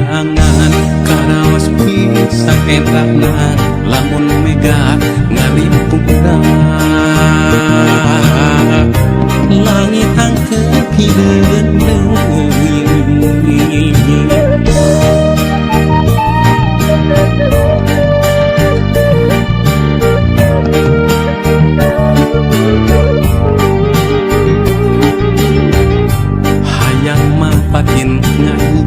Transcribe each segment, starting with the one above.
Sorangan karaos pisan endahna lamun mega ngalimpungan langit angkep hideung deui. Hayang mapatin nyanyi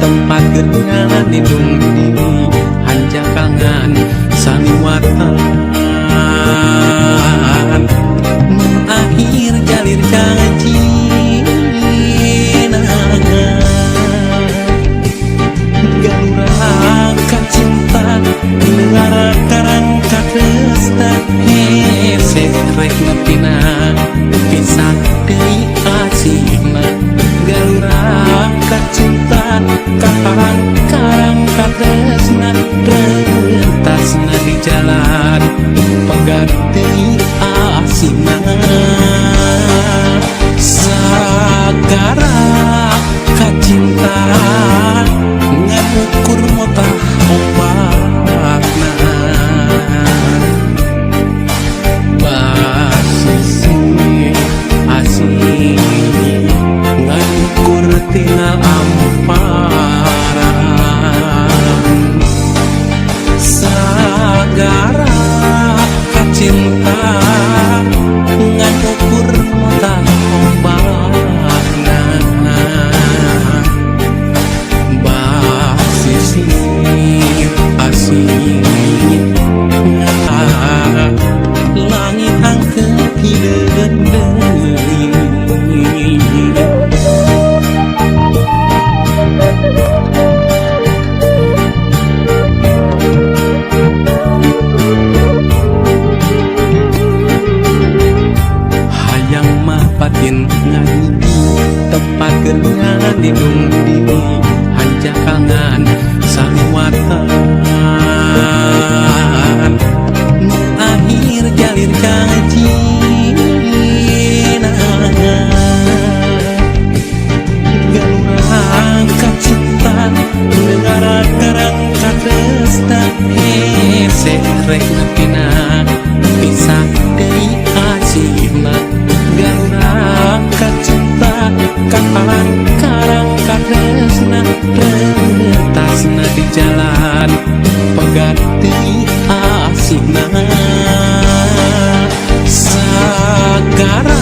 tempat gerna nindung diri hanjakangan samiwatan akhir jalir janji galura kacinta negara karang katresna hese rek nepina pisah deui asihna galura kacinta kaharang karang katresna rentasna di jalan pegat deui asihna sagara kacinta ngukur motah ombakna basisi asih ngukur tina amparan sagara kacinta ngukur motah ombakna basisi asih langit angkep hideung deui. Hayang mapatin nyanyi tempat gerna nindung diri hanjakangan samiwatan nu akhir jalir janji galura kacinta negara karang katresna hese rek nepina pisah deui asihna galura kacinta kahalang karang katresna rentasna di jalan pegat deui asihna sagara.